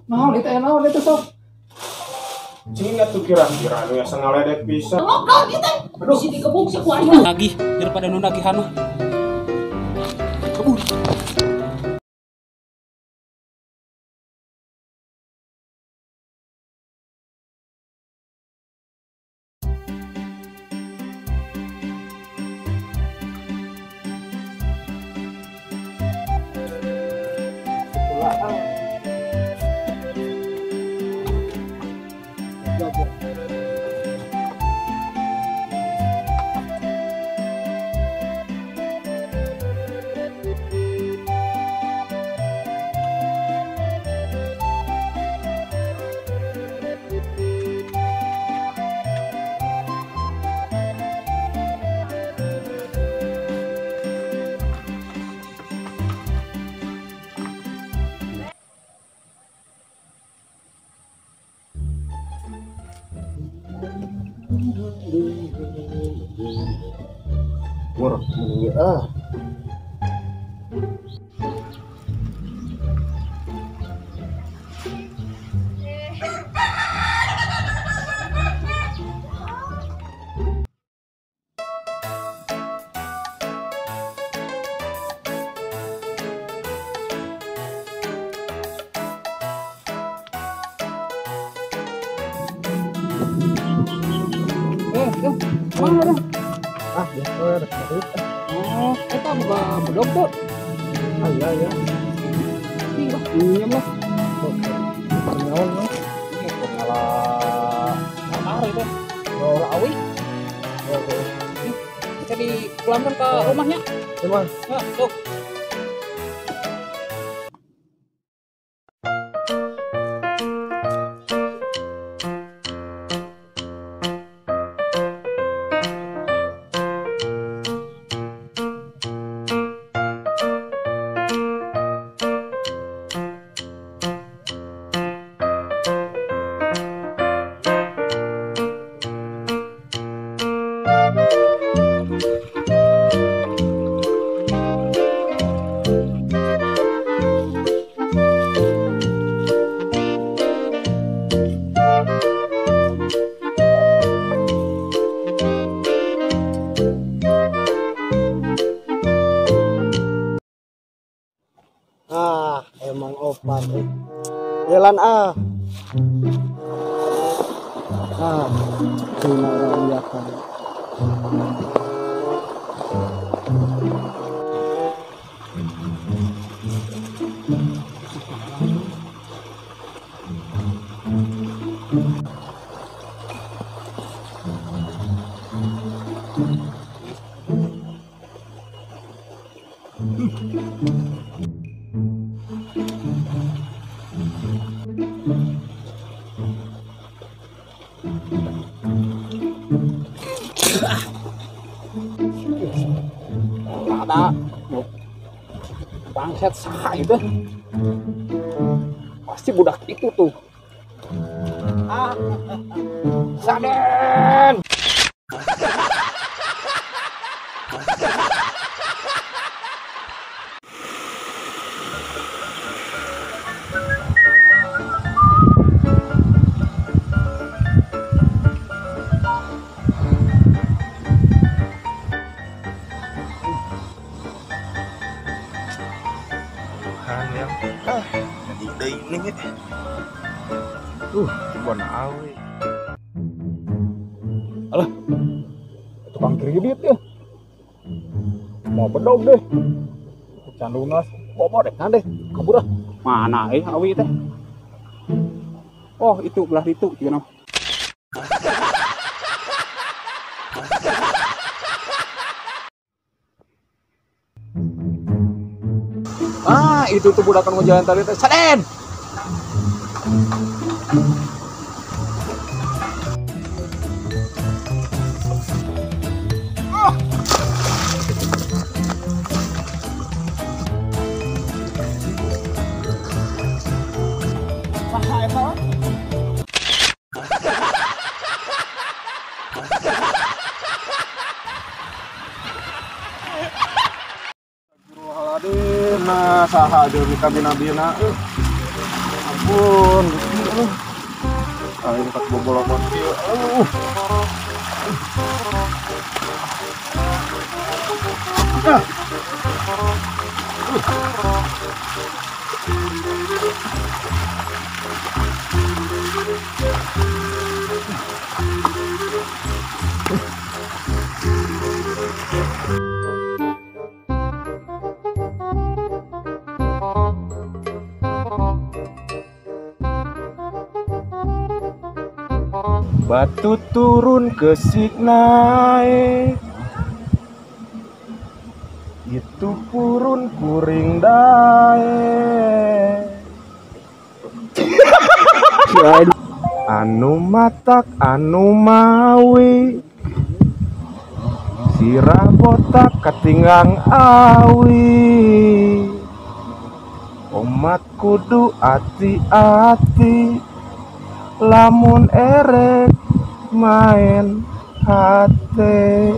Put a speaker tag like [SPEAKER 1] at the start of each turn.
[SPEAKER 1] Naon itu naon itu sok.
[SPEAKER 2] Cing atuh kira-kira nu asa ngaledek pisan.
[SPEAKER 3] Lokal ieu teh. Aduh, si dikebuk si ku aing.
[SPEAKER 4] Nagih daripada nu nagihan mah. Kabur.
[SPEAKER 2] Murah menunggu ah.
[SPEAKER 1] Mana dah?
[SPEAKER 2] Ah, biasa rek.
[SPEAKER 1] Oh, eta boga bedog tuh.
[SPEAKER 2] Ah, iya iya.
[SPEAKER 1] Ih, pinjam lah.
[SPEAKER 2] Oke. Naon mah?
[SPEAKER 1] Ieu keur ngala kamar itu. Ngala awi.
[SPEAKER 2] Oke.
[SPEAKER 1] Bisa dipulangkan ke rumahnya.
[SPEAKER 2] Emang.
[SPEAKER 1] Nah, tuh.
[SPEAKER 2] Ah, emang opan. Jalan ah. Ah, cuma orang.
[SPEAKER 1] Ada bangset saha itu pasti budak itu tuh. Ah, Saden.
[SPEAKER 2] Yang ah jadi deui nih. Coba awe.
[SPEAKER 1] Alah. Tukang kredit ya. Mau bedog deh. Candungas, bobo deh, kan deh. Kabur ah. Mana awi teh? Oh, itu belah itu gimana? Ah, itu tuh budakan mau jalan tadi teh. Saden. Ah. Saha eta?
[SPEAKER 2] saha jeung kabina-bina. Ampun, aduh. Aing tak boboloman kieu. Aduh. Batu turun ke naik, itu purun kuring daek. Anu matak anu mawi, sirah botak katinggang awi. Omat kudu ati-ati, lamun erek main hate.